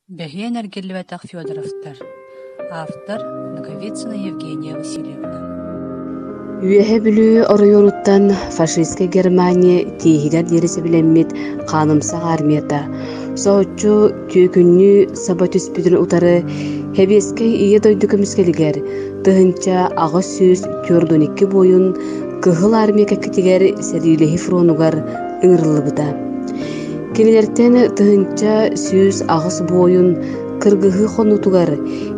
Бэһиэн эргиллибэтэх Федоровтар. Автор Ноговицына Евгения Васильевна. Үөһээ Бүлүү оройуонуттан фашистскай Германия тииһигэр диэри сэбилэммит хаанымсах армията соһуччу түөкүннүү саба түспүтүн утары Сэбиэскэй Ийэ дойду көмүскэлигэр 1842 буойун Кыһыл Армия кэккэтигэр сэриилэһии фронугар ыҥырыллыбыта. Кинилэртэн 1108 буойун кыргыһыы хонуутугар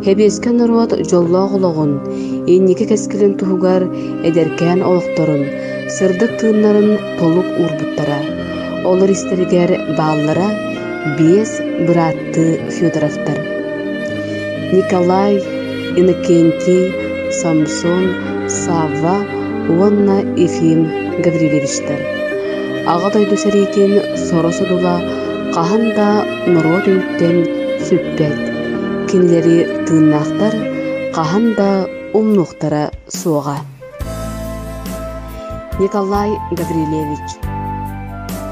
Сэбиэскэй норуот дьоллоох олоҕун, инники кэскилин туһугар эдэркээн олохторун, сырдык тыыннарын толук уурбуттара. Олор истэригэр бааллара биэс бырааттыы Федоровтар. Николай, Иннокентий, Самсон, Савва уонна Ефим Гаврильевичтар. Аҕа дойду сэриитин соро содула хаһан да норуот өйүттэн сүппэт, кинилэри тыыннаахтар хаһан да умнуохтара суоҕа. Николай Гаврильевич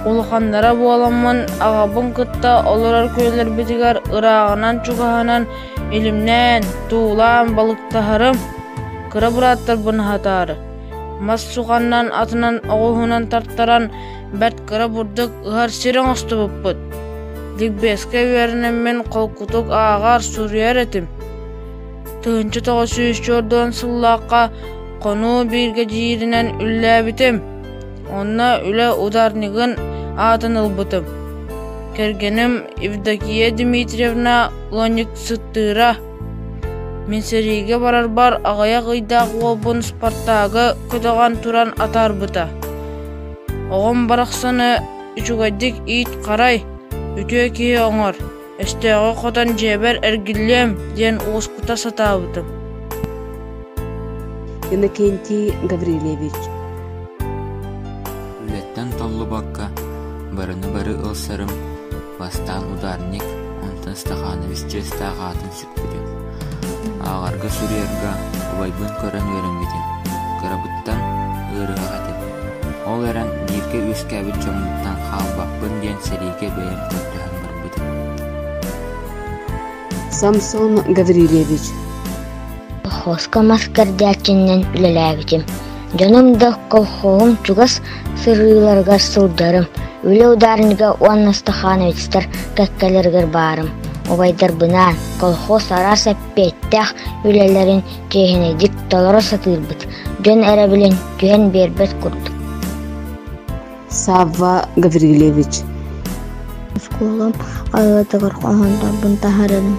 Улаханнара буоламмын аҕабын кытта олорор күөллэрбитигэр ырааҕынан-чугаһынан илимнээн, туулаан балыктаһарым, кыра бырааттарбын аһатаары, мас суханнан атынан оҕуһунан тартаран бэрт кыра бурдук ыһар сир оҥостубуппут. Ликбезкэ үөрэнэммин холкутук ааҕар, суруйар этим. 1904 сыллаахха хонуу биригэдьииринэн үлэлээбитим. Онно үлэ ударнигын аатын ылбытым. Кэргэним Евдокия Дмитриевна ыанньыксыттыыра. Мин сэриигэ барарбар аҕыйах ыйдаах уолбун Спартагы көтөҕөн туран атаарбыта. Оҕом барахсаны үчүгэйдик иит-харай, үтүө киһи оҥор, өстөөҕү хотон дьиэбэр эргиллиэм диэн уоскута сатаабытым. Иннокентий Гаврильевич Үлэттэн толлубакка, барыны бары ылсарым, бастаан ударник, онтон Стаханович чыыстаах аатын сүкпүтүм. Ааҕарга-суруйарга убайбын көрөн үөрэммитим. Кырабыттан ыарыһах этим. Ол эрэн бииргэ үөскээбит дьоммуттан хаалбаппын диэн сэриигэ бэйэм көрдөһөн барбытым. Самсон Гаврильевич Колхозка мас кэрдээччинэн үлэлээбитим. Дьонум да колхоһум чугас сырыыларыгар сылдьарым, үлэ ударнига уонна стахановецтар кэккэлэригэр баарым. Убайдарбынаан колхоз араас эппиэттээх үлэлэрин чиэһинэйдик толоро сатыырбыт, дьон эрэбилин түһэн биэрбэт курдук. Савва Гаврильевич Оскуолам хаһыатыгар хоһооннорбун таһаарарым.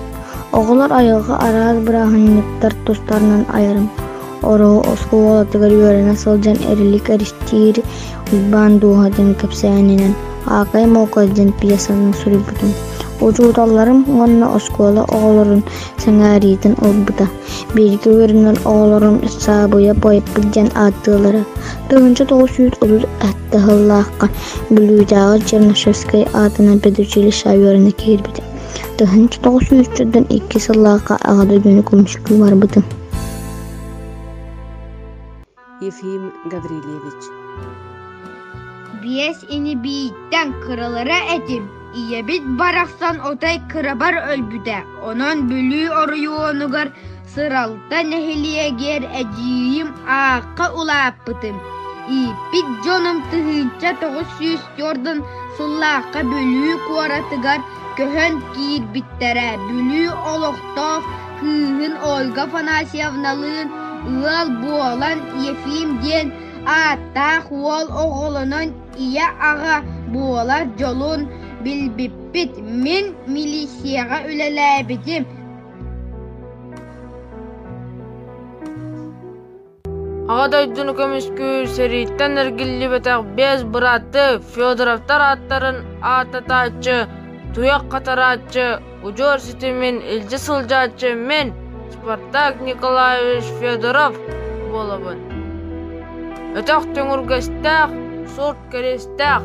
Оҕолор айылҕа араас бырааһынньыктар тустарынан айарым. Ороһу оскуолатыгар үөрэнэ сылдьан Эрилик Эристиир Уйбаан дууһатын кэпсээнинэн «Аакай Моокой» диэн пьесаны суруйбутум. Учууталларым уонна оскуола оҕолорун сэҥээриитин ылбыта. Бииргэ үөрэнэр оҕолорум Саабыйа поэппыт диэн ааттыыллара. 1937 сыллаахха Бүлүүтээҕи Чернышевскай аатынан педучилищеҕа үөрэнэ киирбитим. 1902 сыллаахха Аҕа дойдуну көмүскүү барбытым. Ефим Гаврильевич Биэс ини-бииттэн кыралара этим, ийэбит барахсан отой кырабар өлбүтэ, онон Бүлүү оройуонугар Сыралта нэһилиэгэр эдьиийим аахха улааппытым. Ииппит дьонум 1994 сыллаахха Бүлүү куоратыгар көһөн киирбиттэрэ. Бүлүү олохтоох кыыһын Ольга Афанасьевналыын ыал буолан Ефим диэн ааттаах уол оҕолонон ийэ-аҕа буолар дьолун билбиппит. Мин милицияҕа үлэлээбитим. Аҕа дойдуну көмүскүүр сэрииттэн эргиллибэтэх биэс бырааттыы Федоровтар ааттарын ааттатааччы, туйах хатарааччы, удьуор ситимин илдьэ сылдьааччы мин, Спартак Николаевич Федоров буолабын. Өтөх төҥүргэстээх, сурт кэриэстээх.